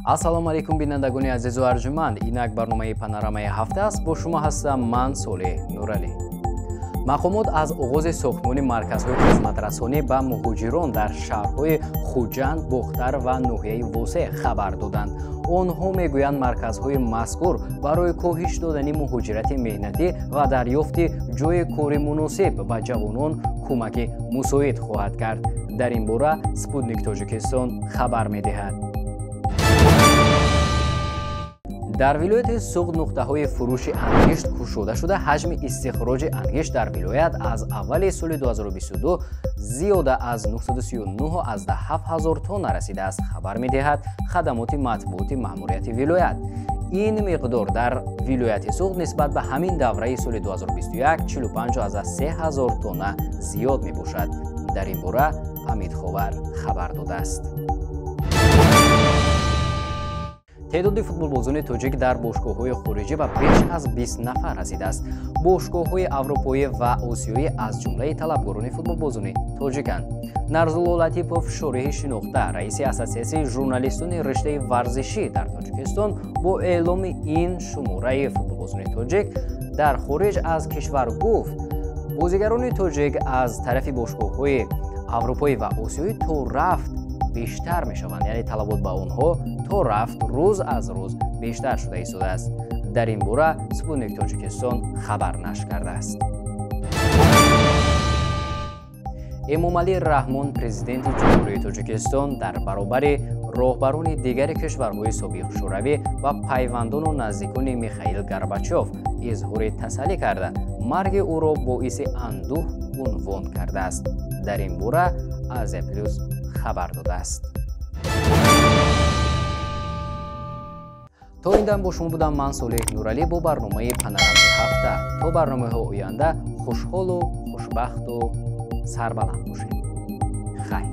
Ассалому алайкум, бинандагони азизу арҷуманд. Инак барномаи панорамаи ҳафта аст. Бо шумо ҳастам ман, Солеҳ Нуралӣ. Мақомот аз оғози сохтмони марказҳои хизматрасонӣ ба муҳоҷирон дар шаҳрҳои Хуҷанд, Бохтар ва ноҳияи Восеъ хабар доданд. Онҳо мегӯянд, марказҳои мазкур барои коҳиш додани муҳоҷирати меҳнатӣ ва дарёфти ҷойи кори муносиб ба ҷавонон кӯмаки мусоид хоҳад кард. Дар ин бора Спутник Тоҷикистон хабар медиҳад. Дар вилояти Суғд нуқтаҳои фурӯши ангишт кушода шуда, ҳаҷми истихроҷи ангишт дар вилоят аз аввали соли 2022 зиёда аз 939,7 ҳазор тонна расидааст, хабар медиҳад хадамоти матбуоти маъмурияти вилоят. Ин миқдор дар вилояти Суғд нисбат ба ҳамин давраи соли 2021 45,3 ҳазор тонна зиёд мебошад. Дар ин бора Амид Ховар хабар додааст. Теъдоди футболбозони тоҷик дар бошгоҳҳои хориҷӣ ба беш аз 20 нафар расидааст. Бошгоҳҳои аврупоӣ ва осиёӣ аз ҷумлаи талабгорони футболбозони тоҷиканд. Нарзулло Латипов, шореҳи шинохта, раиси Ассотсиатсияи журналистони риштаи варзишӣ дар Тоҷикистон, бо эъломи ин шумораи футболбозони тоҷик дар хориҷ аз кишвар гуфт, бозигарони тоҷик аз тарафи бошгоҳҳои аврупоӣ ва осиёӣ то рафт бештар мешаванд, яъне талабот ба онҳо то рафт рӯз аз рӯз бештар шуда истодааст. Дар ин бора Спутник Тоҷикистон хабар нашр кардааст. Эмомалӣ Раҳмон, президенти Ҷумҳурии Тоҷикистон, дар баробари роҳбарони дигари кишварҳои собиқ Шӯравӣ ва пайвандону наздикони Михаил Горбачов изҳори тасаллӣ карда, марги ӯро боиси андӯҳ унвон кардааст. Дар ин бора Азия Плюс хабар додааст. То ин дам бо шумо будам ман, Солеҳ Нуралӣ, бо барномаи панорамаи ҳафта. То барномаҳои оянда хушҳолу хушбахту сарбаланд бошед. Хайр.